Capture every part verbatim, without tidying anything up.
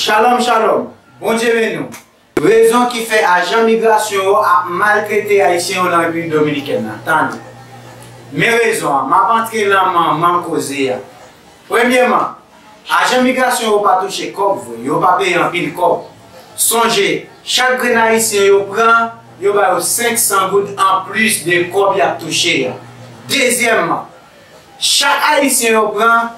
Shalom, shalom. Bondye beni w. Rezon ki fè ajan migrasyon yo ap maltrete Ayisyen yo nan Repiblik Dominikèn nan. Tande. Men rezon an, m ap antre nan manman koze a. Premyèman, ajan migrasyon yo pa touche kòb vre, yo pa peye anpil kòb. Sonje, chak grenn Ayisyen yo pran, yo ba yo senk san goud anplis de kòb y ap touche a. Dezyèmman, chak Ayisyen yo pran,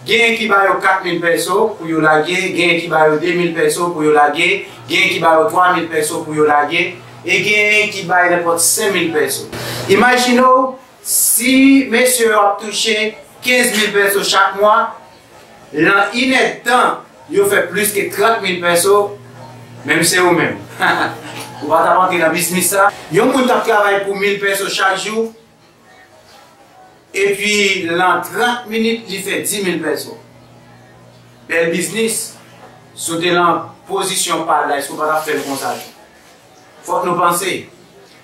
genyen ki ba yo kat mil pèso pou yo lage, genyen ki ba yo de mil pèso pou yo lage, genyen ki ba yo twa mil pèso pou yo lage, e genyen ki bay nenpòt senk mil pèso. Imajine w, si mesye yo ap touche kenz mil pèso chak mwa, nan inèdtan, yo fè plis ke trant mil pèso, menm se ou menm. Ou pa t ap antre nan biznis sa. Yon moun t ap travay pou mil pèso chak jou, epi nan trant minit, li fè di mil pèso. Bèl biznis. Si w te nan pozisyon pa l la, èske w pa t ap fè l konsa tou? Fòk nou panse.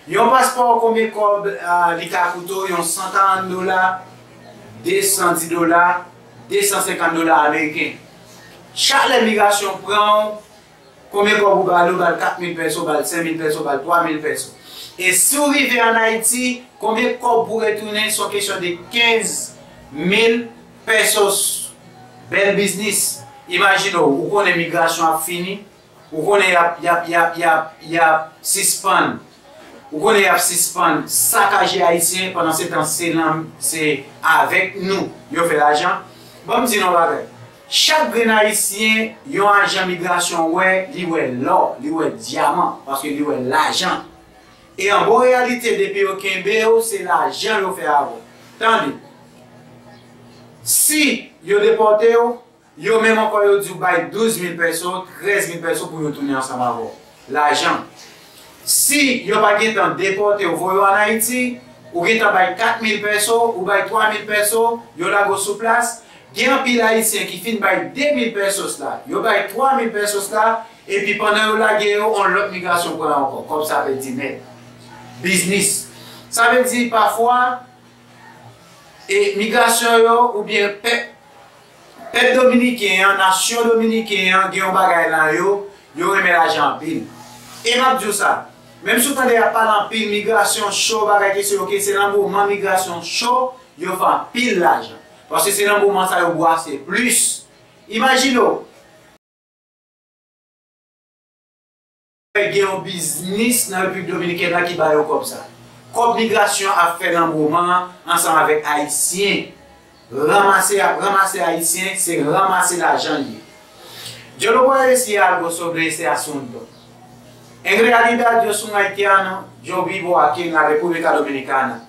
Yon paspò, konbyen kòb, ah, li ka koute w? Yon san karant dola, de san di dola, de san senkant dola ameriken. Chak lè migrasyon pran w, konbyen kòb ou ba l? Ou ba l kat mil pèso, ba l senk mil pèso, ba l twa mil pèso. E si w rive ann Ayiti, konbyen kòb pou retounen? Se yon kesyon de kenz mil pèsos. Bèl biznis. Imajine w, ou konnen migrasyon ap fini, ou konnen y ap, y ap, y ap, y ap, y ap sispann. Ou konnen y ap sispann sakaje Ayisyen, pandan se tan se nan, se avèk nou yo fè lajan. Ban m di nou yon bagay. Chak grenn Ayisyen yon ajan migrasyon wè, li wè lò, li wè dyaman, paske li wè lajan. E an bon reyalite, depi yo kenbe w, se lajan yo fè avè w. Tande, si yo depòte w, yo menm ankò yo di w bay douz mil pèso, trèz mil pèso pou yo tounen ansanm avè w. Lajan. Si yo pa gentan depòte w, voye w ann Ayiti, ou gentan bay kat mil pèso, ou bay twa mil pèso, yo lage w sou plas. Gen anpil Ayisyen ki fin bay de mil pèsos la, yo bay twa mil pèsos la, epi pandan yo lage yo, yon lòt migrasyon pran ankò. Kòb sa pèdi nèt. Biznis. Sa vle di, pafwa, e migrasyon yo, oubyen pèp, pèp dominiken an, nasyon dominiken an, gen yon bagay nan yo, yo renmen lajan anpil. E m ap di w sa, menm si w tande y ap pale anpil migrasyon cho, bagay ke se yo ke se nan moman migrasyon cho, yo fè anpil lajan. Paske se nan moman sa yo bwase plis. Imajine w, gen yon biznis nan Repiblik Dominikèn nan ki ba yo kòb sa. Kòb migrasyon ap fè nan moman an ansanm avèk Ayisyen. Ranmase, y ap ranmase Ayisyen, se ranmase lajan l ye. Yo lo puedo decir algo sobre ese asunto. En realidad, yo soy un haitiano, yo vivo aquí en la República Dominicana.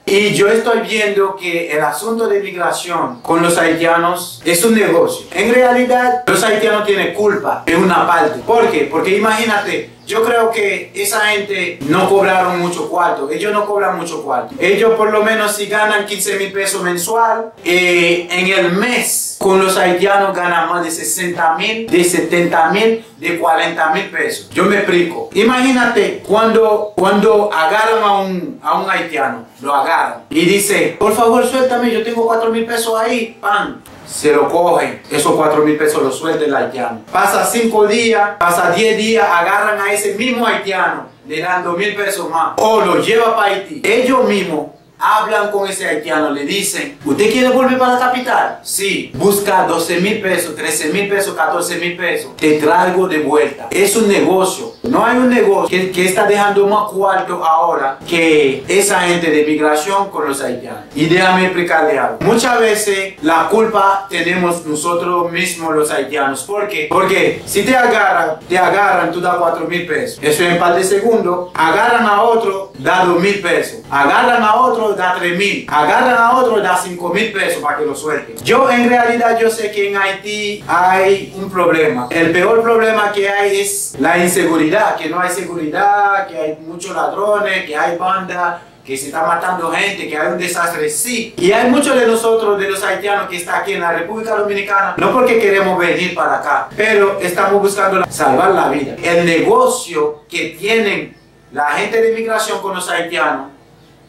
Y yo estoy viendo que el asunto de migración con los haitianos es un negocio. En realidad, los haitianos tienen culpa en una parte. ¿Por qué? Porque imagínate, yo creo que esa gente no cobraron mucho cuarto. Ellos no cobran mucho cuarto. Ellos por lo menos si ganan quince mil pesos mensual, eh, en el mes, con los haitianos ganan más de sesenta mil, de setenta mil, de cuarenta mil pesos. Yo me explico. Imagínate cuando, cuando agarran a un, a un haitiano, lo agarran y dice, por favor, suéltame, yo tengo cuatro mil pesos ahí, pan. Se lo cogen, esos cuatro mil pesos lo suelta el haitiano. Pasa cinco días, pasa diez días, agarran a ese mismo haitiano, le dan dos mil pesos más, o lo lleva para Haití. Ellos mismos hablan con ese haitiano, le dicen, ¿usted quiere volver para la capital? Sí, busca doce mil pesos, trece mil pesos, catorce mil pesos, te traigo de vuelta. Es un negocio. No hay un negocio que, que está dejando más cuarto ahora que esa gente de migración con los haitianos. Y déjame explicarle algo. Muchas veces la culpa tenemos nosotros mismos los haitianos. ¿Por qué? Porque si te agarran, te agarran, tú das cuatro mil pesos. Eso es en par de segundos. Agarran a otro, da dos mil pesos. Agarran a otro, da tres mil. Agarran a otro, da cinco mil pesos para que lo suelten. Yo, en realidad, yo sé que en Haití hay un problema. El peor problema que hay es la inseguridad, que no hay seguridad, que hay muchos ladrones, que hay banda, que se está matando gente, que hay un desastre. Sí, y hay muchos de nosotros, de los haitianos que está aquí en la República Dominicana, no porque queremos venir para acá, pero estamos buscando la- salvar la vida. El negocio que tienen la gente de migración con los haitianos,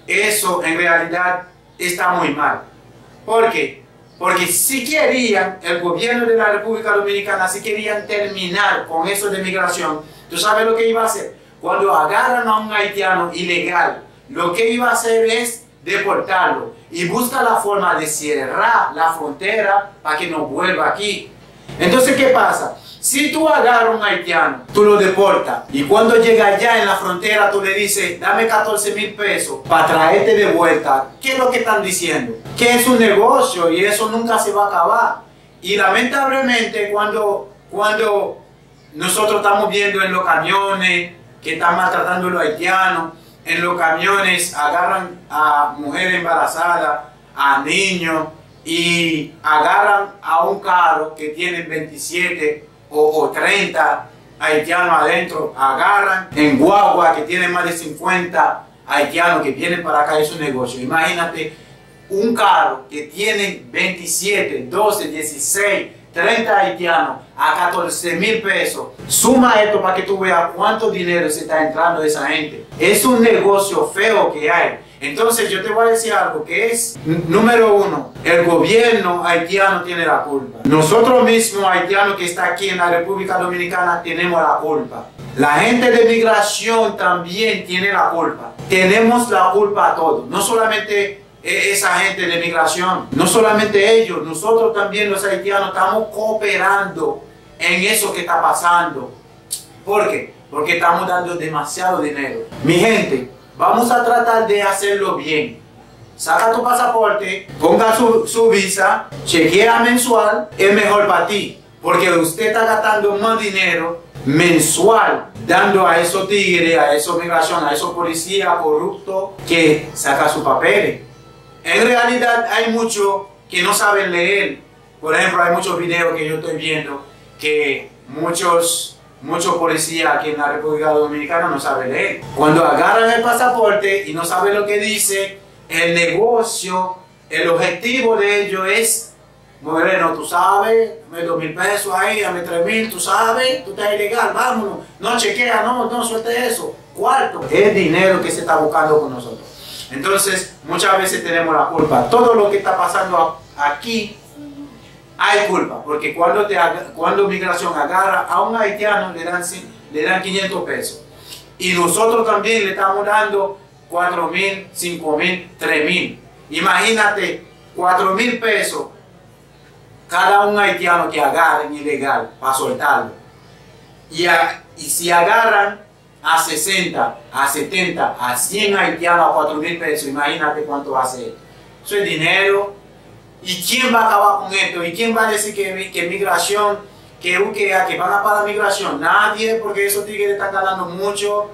eso en realidad está muy mal. ¿Por qué? Porque si querían, el gobierno de la República Dominicana, si querían terminar con eso de migración, ¿tú sabes lo que iba a hacer? Cuando agarran a un haitiano ilegal, lo que iba a hacer es deportarlo y busca la forma de cerrar la frontera para que no vuelva aquí. Entonces, ¿qué pasa? Si tú agarras a un haitiano, tú lo deportas, y cuando llega allá en la frontera, tú le dices, dame catorce mil pesos para traerte de vuelta, ¿qué es lo que están diciendo? Que es un negocio y eso nunca se va a acabar. Y lamentablemente, cuando, cuando nosotros estamos viendo en los camiones que están maltratando a los haitianos, en los camiones agarran a mujeres embarazadas, a niños y agarran a un carro que tienen veintisiete o, o treinta haitianos adentro, agarran en guagua que tienen más de cincuenta haitianos que vienen para acá, es un negocio. Imagínate un carro que tienen veintisiete, doce, dieciséis, treinta haitianos a catorce mil pesos. Suma esto para que tú veas cuánto dinero se está entrando de esa gente. Es un negocio feo que hay. Entonces yo te voy a decir algo que es, n- número uno, el gobierno haitiano tiene la culpa. Nosotros mismos haitianos que está aquí en la República Dominicana tenemos la culpa. La gente de migración también tiene la culpa. Tenemos la culpa a todos. No solamente e- esa gente de migración, no solamente ellos, nosotros también los haitianos estamos cooperando en eso que está pasando. ¿Por qué? Porque estamos dando demasiado dinero. Mi gente, vamos a tratar de hacerlo bien. Saca tu pasaporte, ponga su, su visa, chequea mensual, es mejor para ti. Porque usted está gastando más dinero mensual dando a esos tigres, a esos migración, a esos policías corruptos que saca sus papeles. En realidad hay muchos que no saben leer. Por ejemplo, hay muchos videos que yo estoy viendo que muchos, muchos policías aquí en la República Dominicana no saben leer. Cuando agarran el pasaporte y no saben lo que dice, el negocio, el objetivo de ellos es, bueno, tú sabes, dame dos mil pesos ahí, dame tres mil, tú sabes, tú estás ilegal, vámonos. No, chequea, no, no, suelte eso. Cuarto, es dinero que se está buscando con nosotros. Entonces, muchas veces tenemos la culpa. Todo lo que está pasando aquí hay culpa, porque cuando, te, cuando migración agarra a un haitiano, le dan, le dan quinientos pesos. Y nosotros también le estamos dando cuatro mil, cinco mil, tres mil. Imagínate, cuatro mil pesos cada un haitiano que agarren ilegal para soltarlo. Y, a, y si agarran a sesenta, a setenta, a cien haitianos a cuatro mil pesos, imagínate cuánto va a ser. Eso es dinero. ¿Y quién va a acabar con esto? ¿Y quién va a decir que, que migración, que U K A, que van a parar migración? Nadie, porque esos tigres están ganando mucho.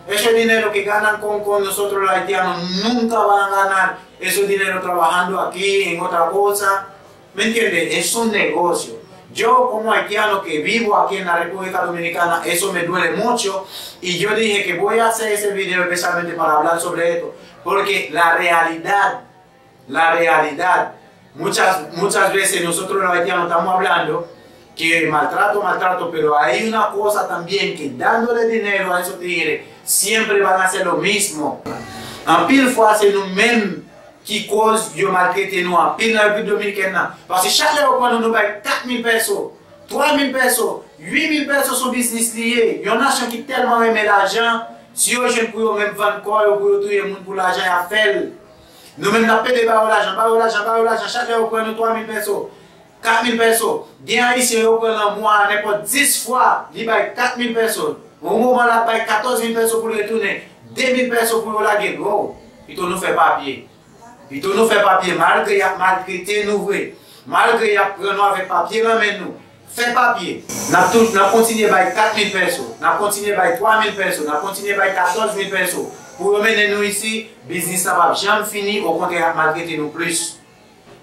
Ese dinero que ganan con, con nosotros los haitianos nunca van a ganar ese dinero trabajando aquí en otra cosa. ¿Me entiendes? Es un negocio. Yo como haitiano que vivo aquí en la República Dominicana, eso me duele mucho y yo dije que voy a hacer ese video especialmente para hablar sobre esto, porque la realidad, la realidad, muchas, muchas veces nosotros los haitianos estamos hablando que maltrato, maltrato, pero hay una cosa también que dándole dinero a esos tigres, siempre van a hacer lo mismo. Anpil fwa se nou menm ki koz yo maltrete nou anpil nan Repiblik Dominikèn nan. Paske chak lè yo pran nou, nou bay kat mil pèso, twa mil pèso, uit mil pèso sou biznis li ye. Yon nasyon ki tèlman renmen lajan, si yo jwenn pou yo menm vann kò yo, pou yo touye moun pou lajan, y ap fè l. Nou menm n ap pede ba yo lajan, ba yo lajan, ba yo lajan. Chak lè yo pran nou twa mil pèso, kat mil pèso. Gen Ayisyen yo pran nan mwa a nenpòt dis fwa, li bay kat mil pèso. Yon moman l ap bay katòz mil pèso pou l retounen, de mil pèso pou yo lage l. Wow! Pito nou fè papye. Pito nou fè papye, malgre y ap maltrete nou vre, malgre y ap pran nou avèk papye nan men nou, fè papye. N ap tou, n ap kontinye bay kat mil pèso, n ap kontinye bay twa mil pèso, n ap kontinye bay katòz mil pèso. Pou yo mennen nou isi, biznis la p ap janm fini, okontrè, y ap maltrete nou plis.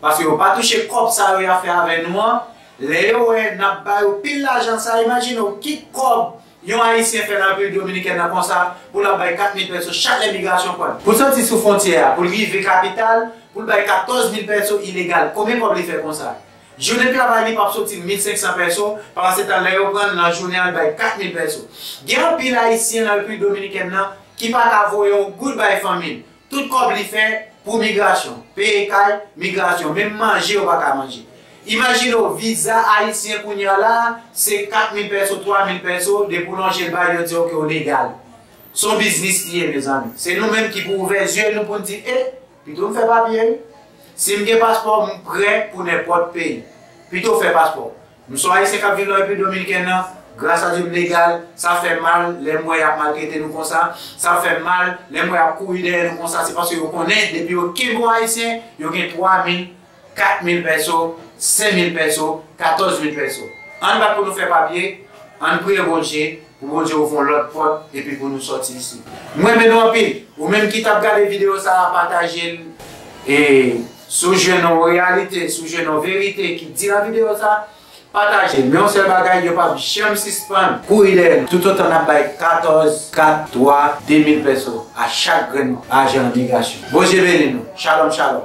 Paske yo pa touche kòb sa yo y ap fè avè nou an. Lè yo wè n ap ba yo pil lajan sa, imajine w ki kòb yon Ayisyen fè nan Repiblik Dominikèn nan konsa, pou l ap bay kat mil pèso chak lè migrasyon pran l. Pou l soti sou fwontyè a, pou l rive kapital, pou l bay katòz mil pèso ilegal. Konbyen kòb li fè konsa? Jounen travay li p ap soti mil senk san pèso, pandansetan lè yo pran l nan jounen an, li bay kat mil pèso. Gen anpil Ayisyen nan Repiblik Dominikèn nan ki pa ka voye yon goud bay fanmi l. Tout kòb li fè, Pou migrasyon, peye kay, migrasyon, menm manje yo pa ka manje. Imajine w, viza ayisyen kounye a la, se kat mil pèso, twa mil pèso, depi w lonje l bay yo, yo di w ke w legal. Se yon biznis li ye, mezanmi. Se nou menm ki pou ouvè zye nou pou n di, e, pito m fè papye, wi. Si m gen paspò, m prè pou nenpòt peyi. Pito w fè paspò. M se yon ayisyen k ap viv nan Repiblik Dominikèn nan, gras a Dye m legal, sa fè m mal lè m wè y ap maltrete nou konsa, sa fè m mal lè m wè y ap kouri dèyè nou konsa, se paske yo konnen depi yo kenbe yon ayisyen, yo gen twa mil, kat mil pèso, senk mil pèso, katòz mil pèso. Ann bat pou nou fè papye, ann priye Bondye, pou Bondye ouvri yon lòt pòt epi pou nou sòti isit. M renmen nou anpil. Ou menm ki t ap gade videyo sa a, pataje l. E si w jwenn yon reyalite, si w jwenn yon verite ki di nan videyo sa a, pataje l. Men yon sèl bagay, yo p ap janm sispann kouri dèyè nou. Toutotan n ap bay katòz, kat, twa, de mil pèso a chak grenn ajan migrasyon. Bondye beni nou. Shalom, shalom.